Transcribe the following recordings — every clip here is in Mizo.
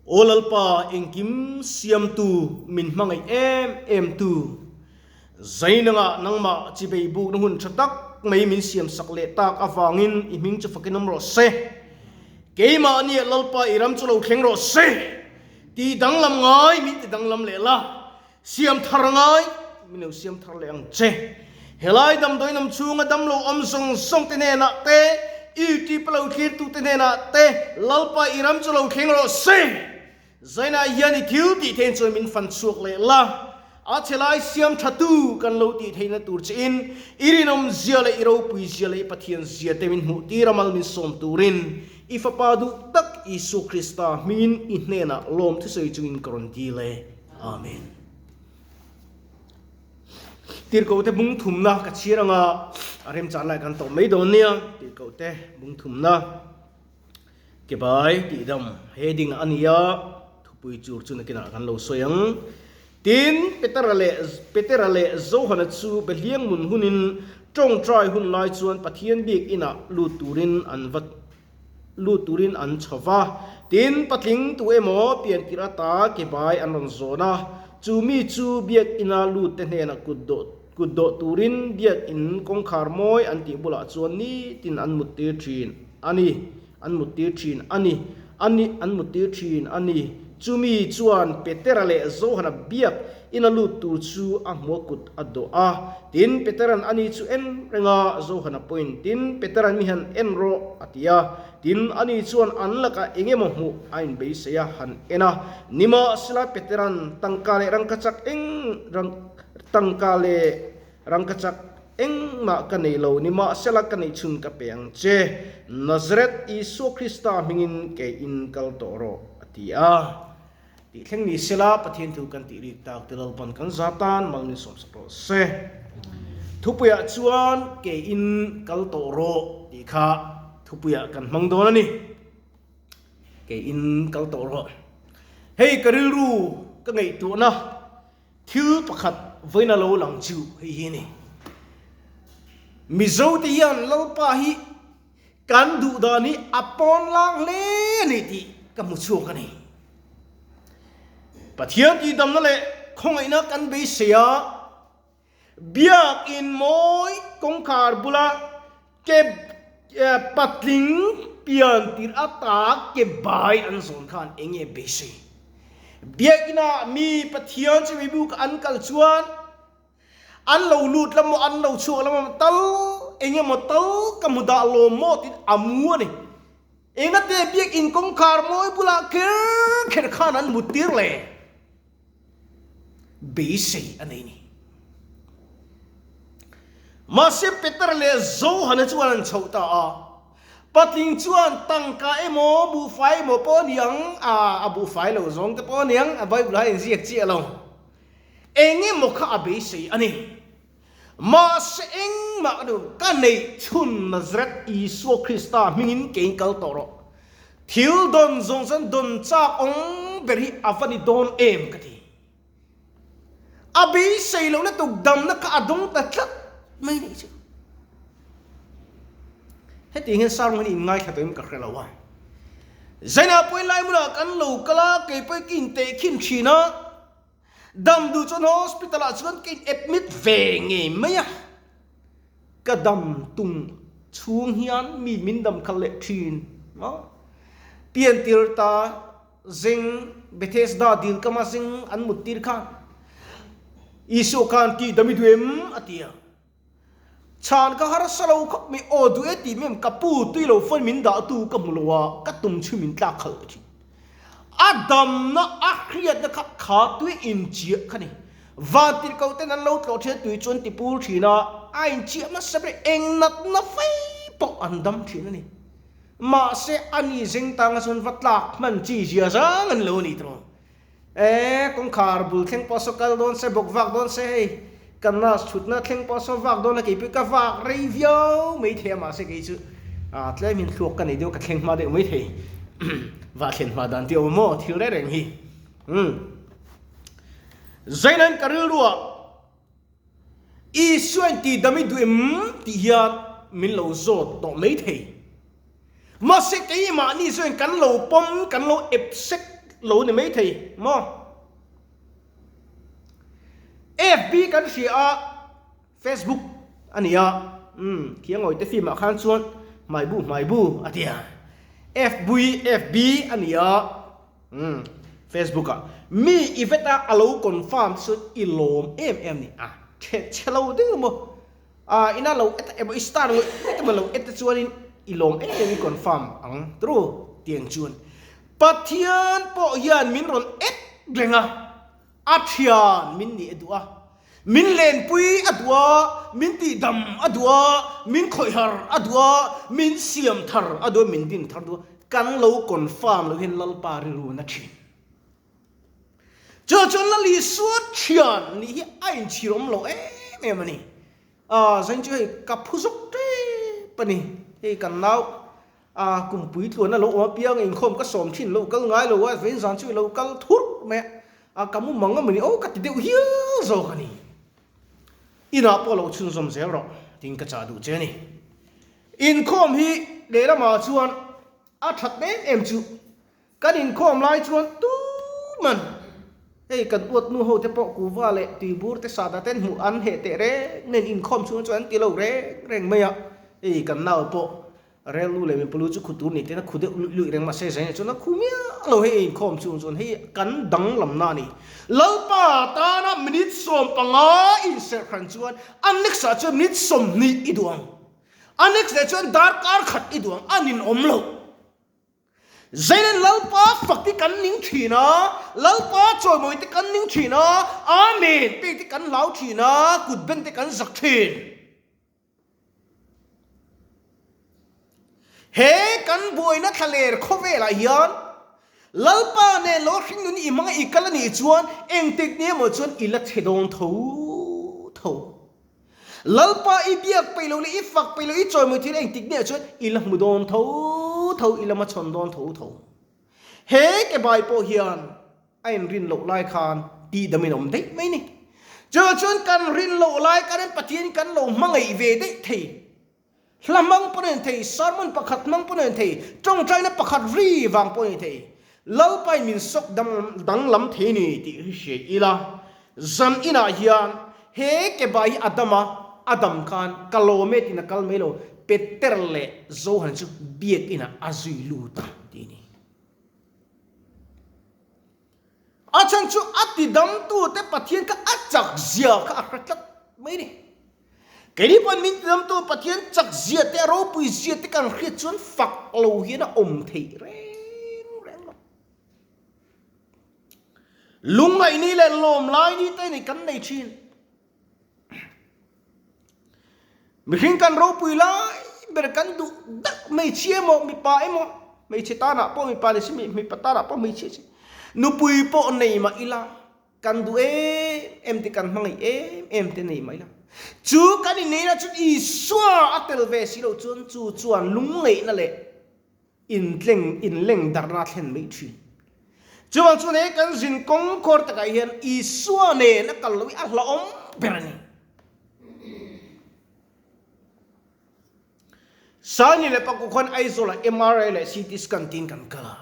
Aw Lalpa, engkim siamtu, min hmangaih em em tu, Zainangah nangmah chibei bukna hun tha tak mai min siamsak leh tak avangin i hming chu fakin awm rawh se. Keimahniah Lalpa i ram chu lo thleng rawh se. Ti danglam ngai min ti danglam leh la, siam thar ngai min lo siam thar leh ang che. Helai damdawi nawm chhunga damlo awm zawng zawng te hnenah te, YouTube a lo thlirtute hnenah te Lalpa i ram chu lo thleng rawh se. Zainah hian i thil tih thein chuan min fan chhuak leh la, a chhe lai siam tha tu kan lo tih theihna tur che in i rinawm zia leh i ropui zia leh i Pathian zia te min hmuh tir a mal min sawm turin i Fapa duh tak Isua Krista hmingin i hnenah lawm thusawi chungin ka rawn dil e. Amen. Tirhkohte bung thumna ka chhiar anga a remchan lai kan tawh mai dawn nia. Tirhkohte bung thumna. Ke bai tih dam heading a ni a, thupui chur chu nakinah kan lo sawi ang. Tin, Petera leh Petera leh Johana chu Behliang mun hunin tawngtai hun lai chuan Pathian bik inah lut turin an va lut turin an chho va. Tin, patling tu emaw piantirh ata ke bai an rawn zawn a, chu mi chu biak ina lut te hnenah kut dawh kut dawh turin biak in kawngkhar mawi an tih bulah chuan nitin an muttir thin. A ni, an muttir thin a ni, a ni, an muttir thin a ni. Chumi chuan Petera leh Johana biak ina lut tur chu a hmua kut a dawh a. Tin, Petera'n a ni chu en reng a, Johana pawhin, Tin, Petera'n mi han en rawh, a ti a. Tin, a ni chuan an lakah eng emaw hmuh a inbeisei a, han en a. Nimahsela, Petera'n tangka leh rangkachak eng rang tangka leh Rangkachak engmah ka nei lo, nimahsela ka neih chhun ka pe ang che. Nazareth Isua Krista hmingin kei in kal tawh rawh, a ti a. Tih thleng ni sela Pathian thu kan tih rik tak te Lalpan kan za tan mal min sawmsak rawh se. Thupuiah chuan kei in kal tawh rawh tih kha thupuiah kan hmang dawn a ni. Kei in kal tawh rawh. Hei ka rilru ka ngaihtuahna. Thil pakhat vawiin a lo lang chu hei hi a ni. Mizote hian Lalpa hi kan duh dan hi a pawn lang hle a ni tih ka hmu chhuak a ni. Pathian tihdamna leh khawngaihna kan beisei a, Biakin mawi kawngkhar bula ke patling pian tirh ata ke bai an zawn khan eng nge beisei? Biakina mi Pathian chu mibuk an kal chuan an lo lut lam maw an lo chhuak lam maw tal eng emaw tal ka hmu dah lawm maw tiin a mu a ni. Engate biakin kawngkhar mawi bulah kher kher khan an mut tir le? Beisei a nei ni. Mahse Peter leh Johana chuan an chhoh ta a, patling chuan tangka emaw buhfai emaw pawh a ni ang, a a buhfai lo zawng te pawh a ni ang, a Bible ah a inziak chiah lo. Eng emaw kha a beisei a ni. Mahse engmah nu ka neih chhun Nazareth Isua Krista hmingin kei kal tawh rawh. Thil dawn zawng chuan dawn chak awng ber hi a va ni dawn em ka ti. A beisei lohna tuk damna kha a dawng ta tlat mai nih chu. Hetiang hian sermon hi in ngaithla tawhin ka hre lo a. Zainah pawhin lai hmunah kan lo kal a, kei pawhin ka intehkhin thin a. Dam duh chuan hospital ah chuan ka in admit ve ngei mai a, ka dam tum chhung hian mi min dam khalh leh thin maw? Piantir ta zing Bethesda dil kama zing an mut tir khan Isua khan tih dam i duh em? a ti a, chhan ka harsa lo khawp mai, aw duh e tih mai ka pu tui lo phone min dah tu ka hmu lo a, ka tum chu min tlak khalh thin. A damna a hriatna kha kha tui inchiah kha ni. Vantirhkoh ten an lo tlawh thin a, tui chu an ti pul thin a, a inchiah hmasa ber eng natna fei pawh an dam thin a ni. Mahse a ni zeng tanga chuan va tlak hman chi zia zang an lo ni tawh. E, kawngkhar bul thleng pawh saw kal dawn se, bawk vak dawn se hei, kan nurse thutna thleng pawh saw vak dawn a, kei pawh ka vak rei viau mai thei a, mahse kei chu ah tlem in thluak ka nei deuh ka thleng hma deuh mai thei, vah thlen hma dan tih a awm maw thil reng reng hi. Umm. Zainain ka rilru ah Isuain tih dam i duh em tih hian min lo zawt tawh mai thei. Mahse keimahni chuan kan lo pawm, kan lo ep sek. lo ni mai thei maw? FB kan hria a, Facebook a ni a, umm Khiangawite film ah khan chuan hmaibu hmaibu a ti a, FB FB a ni a, umm Facebook ah mi i vet a a lo confirm te chuan i lawm em em ni a, chhe chhe lo deuh maw? A ina lo et emaw i star ngawih ngawih emaw lo et te chuanin i lawm em em i confirm ang tru tiang chuan Pathian pawh hian min rawn et reng a, a thian min nih a duh a, min lenpui a duh a, min tihdam a duh a, min khawih har a duh a, min siam thar a duh a, min din thar duh a, kan lo confirm loh hian Lalpa rilru na thin. Chu chuan Lal Isua thian nih hi a inchhir awm lo em em a ni. Aaa zain chu hei ka phu zawk tep a ni. Hei kan nau aa kumpui tluan a lo awm apiang inkhawm ka sawm thin lo kal ngai lo a, vawiin zan chu i lo kal thurh mai a, aa ka mu mang a ni aw ka ti deuh hial zawk a ni. Inah pawh lo chhunzawm zel rawh tiin ka chah duh che a ni. Inkhawm hi lehlamah chuan a that em em chu Kan inkhawm lai chuan tuman hei kan uat nu ho te pawh kuva leh tuibur te sahdah ten hmuh an heh teh reng nen inkhawm chhung chuan an ti lo reng reng mai a, hei kan nau pawh rel nu leh mipalu chu khu tur ni ten a khu deuh luih luih reng mahse zaina chuan a khu miah lo hei inkhawm chhung chuan hei kan danglamna a ni. Lalpa tana minute 15 inserh hran chuan a next ah chuan minute 20 i duh ang, a next leh chuan darkar khat i duh ang a ninawm loh. Zeilen Lalpa fak te kan ning thin a, Lalpa chawimawi te kan ning thin a, Amen pek te kan hlau thin a, kut ben te kan zak thin. He kan buaina thlaler khawvelah hian Lalpa nen lo hring nun i hmang a i kal a nih chuan engtik ni emaw chuan i la chhe dawn tho tho. Lalpa i biak peih loh leh i fak peih loh i chawimawi thil engtik nge chuan i la hmu dawn tho tho, i la hmachhawn dawn tho tho. He ke bai pawh hian a inrin loh lai khan tihdamin a awm daih mai ni. Chuvang chuan kan rin loh lai khan Pathian kan lo hmangaih ve daih thei. Hla hmang pawh a ni thei, sermon pakhat hmang pawh a ni thei, tawngtaina pakhat ri vang pawh a ni thei. Lalpain min sawk danglam thei ni tih hi hria ila, zan inah hian he ke bai hi a dam a, a dam khan ka lawm e tiin a kal mai lo, Peter leh Johan chu biakinah a zui lut a ti a ni. A chhan chu a tidamtute Pathian kha a chak zia kha a hre tlat mai a ni. Keini pawhin min tidamtu Pathian chak zia te, a ropui zia te kan hriat chuan fak lo hian a awm theih reng reng lo. Lungngaih ni leh lawm lai ni te ni kan nei thin. Mihring kan ropui lai ber kan duh dak hmeichhia emaw mipa emaw hmeichhe tanah pawh mipa ni si mipa tanah pawh hmeichhia si nupui pawh nei mah ila kan duh em em te kan hmangaih em em te nei mah ila chu kan inneihna chuan Isua a tel ve si loh chuan chu chuan lungngeihna leh Intleng inleng darhna a thlen mai thin. Chuvang chuan he kan zin kawng khawr takah hian Isua nen a kal loh hi a hlauhawm ber a ni. Sani leh Paku khuan Aizawlah MRI leh CT scan tiin kan kal a.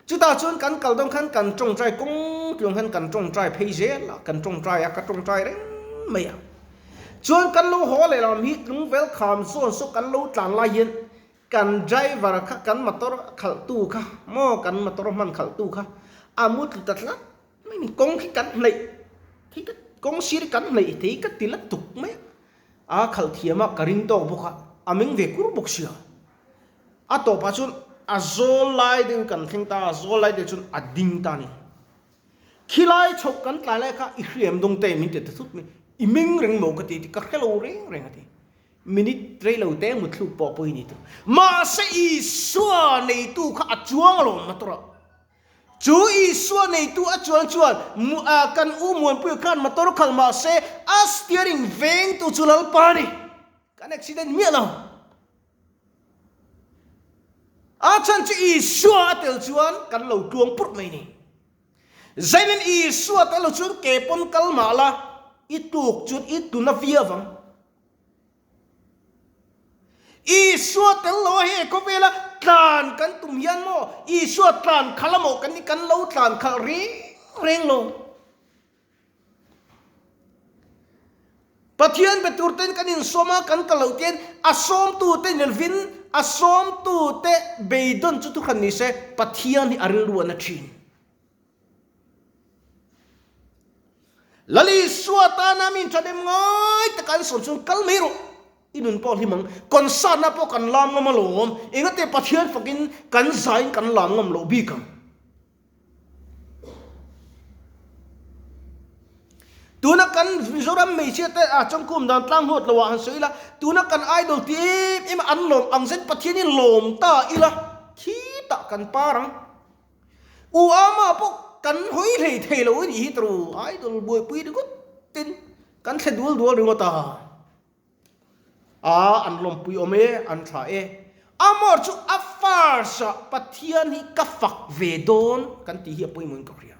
Chutah chuan kan kal dawn khan kan tawngtai kawng tluang khan kan tawngtai phei zel a, kan tawngtai a, ka tawngtai reng mai a. Chuan kan lo haw leh lam hi Tlungvel kham zawn saw kan lo tlan lai hian Kan driver kha kan motor khalhtu kha maw kan motor hman khalhtu kha a mu tlu ta tlat mai ni kawng khi kan hnaih thei ka kawng sir kan hnaih thei ka ti la tuk mai a a khalh thiam a ka ring tawk bawk a a meng ve kur bawk sia a tawpah chuan a zawl lai deuh kan thleng ta a zawl lai deuh chuan a ding ta a ni khilai chhoh kan tlai lai kha i hriam dawng te min ti ta thut mai i meng reng maw ka ti ka hrelo reng reng a ti. Minute rei lo te muthluk pawh pawh i ni tur. Mahse Isua neitu kha a chuang alawm motor ah. Chu Isua neitu a chuan chuan kan u Muanpuia khan motor khalh mahse a steering vengtu chu Lalpa a ni. Kan accident miah lo. A chhan chu Isua a tel chuan kan lo tluang purh mai ni. Zainin Isua tel lo chuan ke pawn kal mah la i tuk chuan i tuna viau ang. Isua tel lo a he khawvela tlan kan tum hian maw Isua tlan khalh a maw kan ni kan lo tlan khalh reng reng lo. Pathian be tur ten kan insawm a, kan kal loh ten a sawmtu te nilvin a sawmtu te beidawn chu thuhran ni se Pathian hi a rilru a na thin. Lal Isua tana min thahnem ngai taka an sawm chuan kal mai rawh, i nun pawh a hlim ang. Concert-na pawh kan lam ngam alawm, engate Pathian fakin kan zaiin kan lam ngam loh bik ang. Tuna kan Mizoram hmeichhia te a changkum dan tlang huat lo ah han sawi ila, tuna kan idol ti em em a an lawm ang zet Pathian hi lawm ta ila khitah kan par ang. U Ama pawh kan hawi hlei thei lo a nih hi tawrh idol buaipui ringawt tin kan thle dual dual ringawt a. A an lawmpui awm e, an tha e. Amor chu a first ah Pathian hi ka fak ve dawn kan tih hi a pawimawhin ka hria.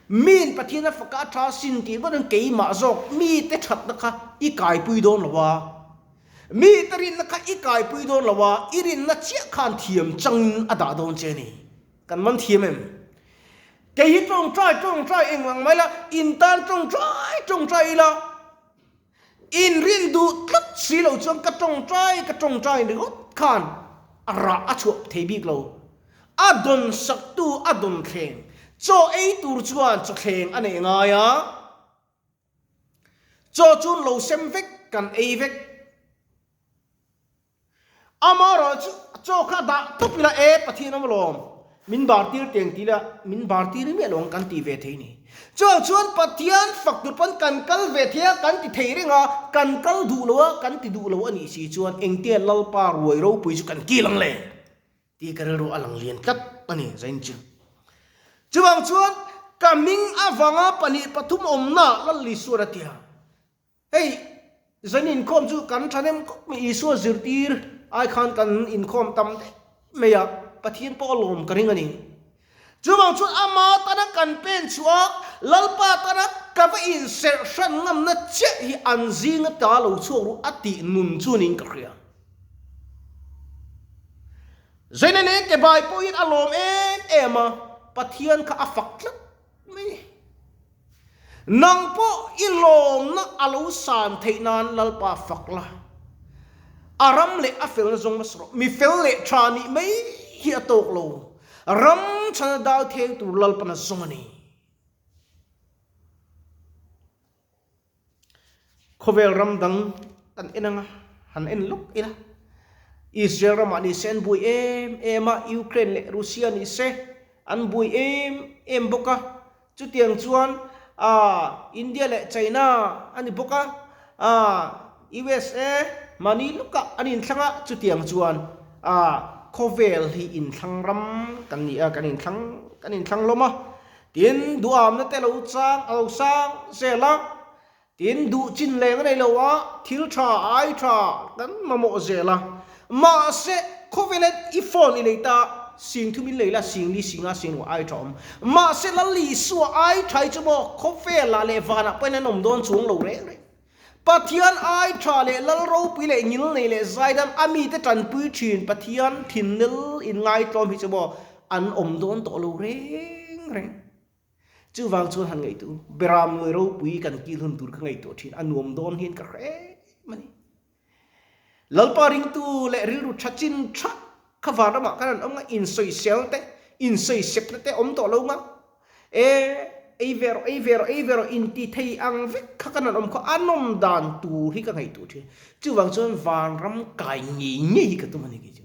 Miin Pathian a fak a a tha sin tih ringawt hian keimah zawk mite thatna kha i kaipui dawn lo a, mite rinna kha i kaipui dawn lo a, i rinna chiah khan thiam changin a dah dawn che a ni. Kan man thiam em? Kei hi tawngtai tawngtai englang mai la, in tan tawngtai tawngtai ila. Inrin duh tlat si lo chuan ka tawngtai ka tawngtai ringawt khan a rah a chhuah thei bik lo. A dawn saktu a dawn thleng chaw ei tur chuan chaw thleng a neih ngai a, chaw chu lo sem vek kan ei vek. Amaherawh chu chaw kha dah tawp ila e Pathian awm alawm, min bar tir teng ti ila min bar tir miah lo ang kan ti ve thei ni. Chuang chuan Pathian fak tur pawn kan kal ve thei a, kan ti thei reng a, kan kal duh lo a, kan ti duh lo a nih si chuan engtia Lalpa ruai ropui chu kan kil ang le tih ka rilru a lang lian tlat a ni zain chu. Chuvang chuan ka hming avanga 2 3 awmna Lal Isuan a ti a. Hei, zan inkhawm chu kan thahnem khawp mai, Isua zirtir ai khan kan inkhawm tam daih mai a, Pathian pawh a lawm ka ring a ni. Chuvang chuan ama tana kan pen chhuah a, Lalpa tana ka va inserh hran ngamna chiah hi an zinga ta lo chhuak ru a tih nun chu niin ka hria. Zaina leh kebai pawhin a lawm em em a, Pathian kha a fak tlat mai a ni. Nang pawh i lawmna a lo san theih nan Lalpa fak la, a ram leh a felna zawng hmasa rawh. Mi fel leh tha nih mai hi a tawk lo, ram chhana dal theng tur Lalpana zawng a ni. Khawvel ram dang kan en anga, han en lawk ila. Israel ramah ni se an buai em em a, Ukraine leh Russia ni se an buai em em bawk a. Chutiang chuan India leh China a ni bawk a, USA mahni lawkah an inthlang a, chutiang chuan khawvel hi inthlang ram kan ni a, kan inthlang kan inthlang hlawm a. Tin, duhamna te lo chang a lo sang zel a, tin, duh chin leng a nei lo a, thil tha, ai tha kan mamawh zel a. Mahse, khawvela i phone i lei ta, sing thum in lei la, sing li, sing nga, sing ruk ai tha awm. Mahse, Lal Isua ai tha hi chu maw khawvelah leh vanah pawhin an awm dawn chuang lo reng reng. Pathian ai tha leh Lal ropui leh ngil nei leh zaidam a mite tanpui thin Pathian thinlil in ngaitlawm hi chu maw an awm dawn tawh lo reng reng. Chuvang chuan han ngaihtuah Beram nuai ropui kan kil hun tur ka ngaihtuah thin a nuam dawn hian ka hre em a ni. Lalpa ringtu leh rilru tha chin tha kha vanramah khan an awm a, insawisel te, insawisepna te awm tawh lo nga. E, ei ve rawh, ei ve rawh, ei ve rawh inti thei ang vek kha kan han awm kha a nawm dan tur hi ka ngaihtuah thin. Chuvang chuan vanram kai ngei ngei hi ka tum a ni kei chu.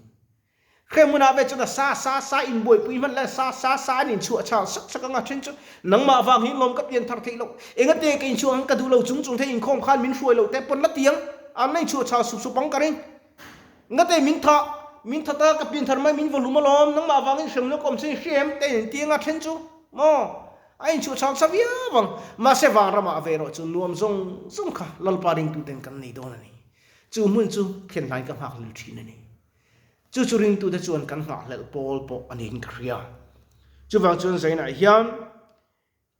Hre hmunah ve chuan a sa sa sa inbuaipui hman lai sa sa sa an inchhuah chhal sak sak ang a, then chu nangmah vang hi lawm ka pian thar theih loh, engate ka inchhuah ang ka duh lo chung chung thei inkhawm khan min hruai loh te pawn la ti ang, an la inchhuah chhal sup sup ang ka ring. Ngate min thah, min that a ka pian thar mai min vawhlum alawm, nangmah vangin hremna ka awm che hria em te in ti ang a then chu maw a inchhuah chhal sa viau ang, mahse vanramah ve erawh chu nuam zawng zawng kha Lalpa ringtuten kan nei dawn a ni. Chu hmun chu thlen hlain ka nghakhlel thin a ni. Chu chu ringtute chuan kan nghahhlelh pawl pawh a niin ka hria. Chuvang chuan Zainah hian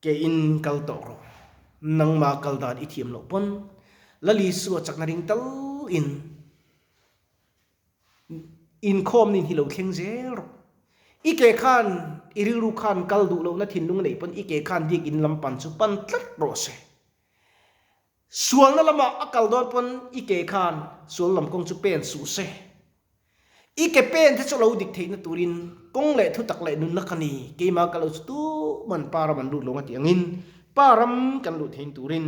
ke in kal tawh rawh. Nangma kal dan i thiam loh pawn Lal Isua chakna ring tal in. Inkhawm nin hi lo thleng zel rawh. I ke khan i rilru khan kal duh lohna thinlung neih pawn i ke khan biakinn lam pan chu pan tlat rawh se. Sualna lamah a kal dawn pawn i ke khan sual lam kawng chu pen suh se. I ke pen te chu lo dik theihna turin kawng leh thutak leh nunna ka ni, keimah ka lo chu tuman pa ram an lut lo nga tih angin pa ram kan luh thein turin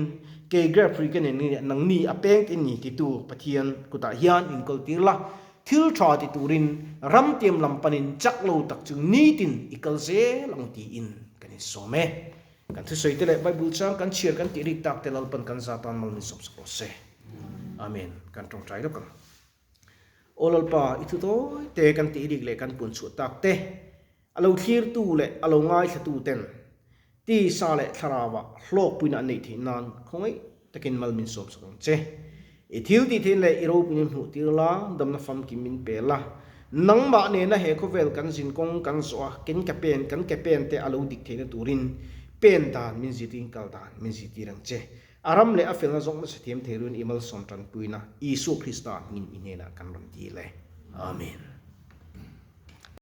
kei Grapefruit ka nen nge nangni a peng te ni titu Pathian kutah hian inkawl tir la, thil tha ti turin ram tiam lam panin chak lo tak chu nitin i kal zel ang tiin kan insawm e. Kan thusawi te leh Bible chang kan chhiar kan tih rik tak te Lalpan kan za tan mal min sawm sak rawh se. Amen. Kan tawngtai lawk ang. Aw Lalpa, i thu tawi te kan tih rik leh kan pun chhuah tak te, a lo thlirtu leh a lo ngaithlatu ten tisa leh thlarauah hlawkpuina an neih theih nan khawngaih takin mal min sawm sak ang che. I thil tih theih leh i ropui min hmuh tir la, damna famkim min pe la. Nangmah nena he khawvel kan zin kawng kan zawh a, ken ke pen kan ke pen te a lo dik theihna turin pen dan min zirtir in kal dan min zirtir ang che. A ram leh a felna zawng nasa thiam thei ruin i malsawm tanpuina Isua Krista hmingin i hnenah kan rawn dil e. Amen.